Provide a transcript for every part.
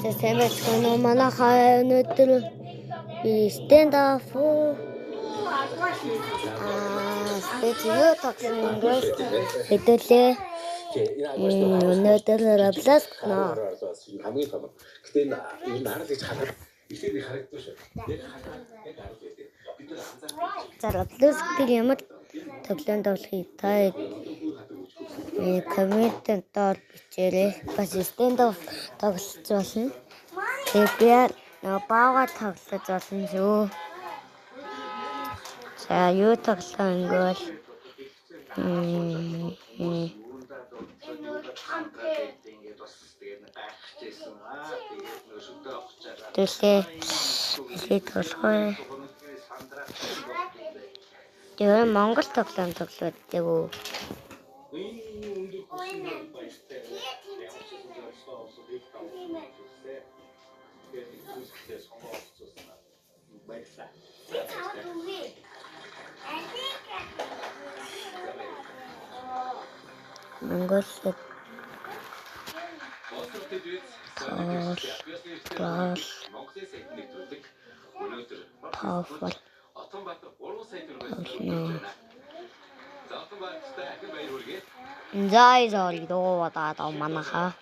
За, сайн байцгаана уу, манайхаа. Өнөөдөр би Standoff аа юу тоглоно ингээл хэдүүлээ. Өнөөдөр Roblox нөө. Хамгийн том. Гэтэ энэ ер нь арал гэж харахад эхлээд их харагддаг шүү. Яг харахад яг арал гэдэг. Бид нар анзаардаг. За, Roblox дээр ямар тоглоом тоглохыг та коммент доор бичээрэй. Бас Standoff тоглож болно. Тэгээд би нөгөө баага тоглож болно шүү. За, юу тоглоом ингээл төлөө хэлээд болох вэ? Тэгээ Монгол тоглоом тоглоод үү? Монгол тол тофол тоглоно. За, зориг дуу манайхаа.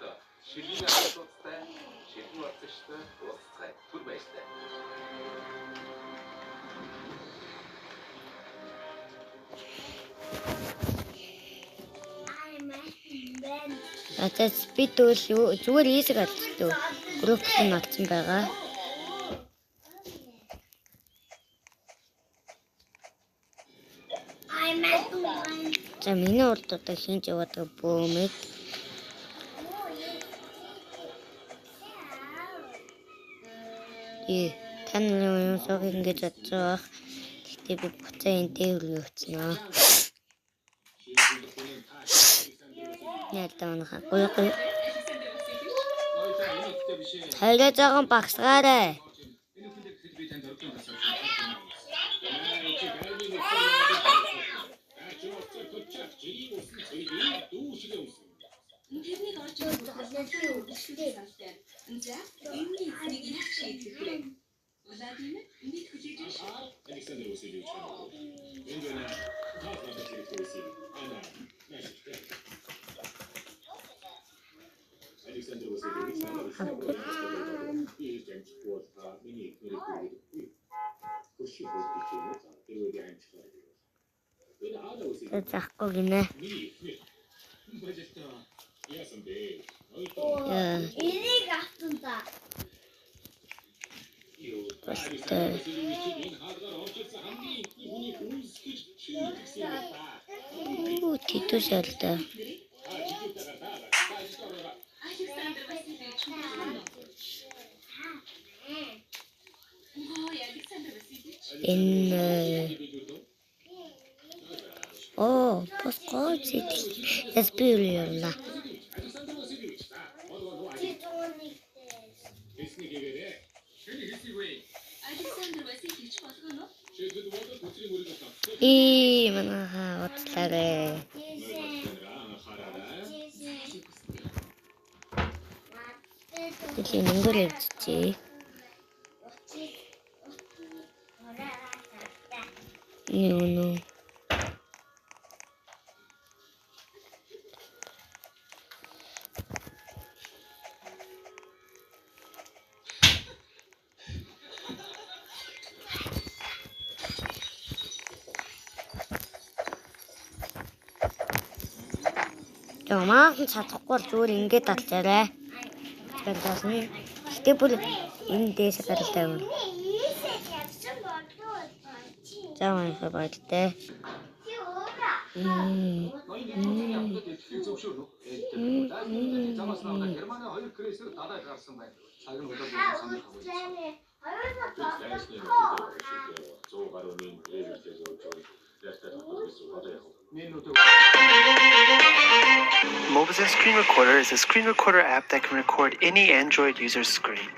За, би тэгвэл зүгээр ийсэг алдчихлаа. Групп нь олцсон байгаа. За, миний урд одоо хинж яваад байгаа бөөмэд. Э та нарын юм суух ингэж бодож байгаа. Гэхдээ би буцаа энэ дээр явчихнаа. Яалаа манайхаа. Гоё гоё. Царай жоохон багсгаарай. За, заахгүй гинэ. Яа. Энийг авсан та. Болтой. Үу, тэтүү шалдаа. Энэ оо, бас гоё зэтэл. Яс би юу явна. Чи 101-тэй. Ий, манайхаа уучлаарай. Тэлийн өнгөр явчихжээ. Нөө нөө. Тэгээ маахан чадахгүй бол зүгээр ингээд алчаарай. Тэгэхээр болно. Гэтэ бүр энэ дээш гаралтай юм. За, манайхаа баяртай. Mobizen Screen Recorder is a screen recorder app that can record any Android user's screen.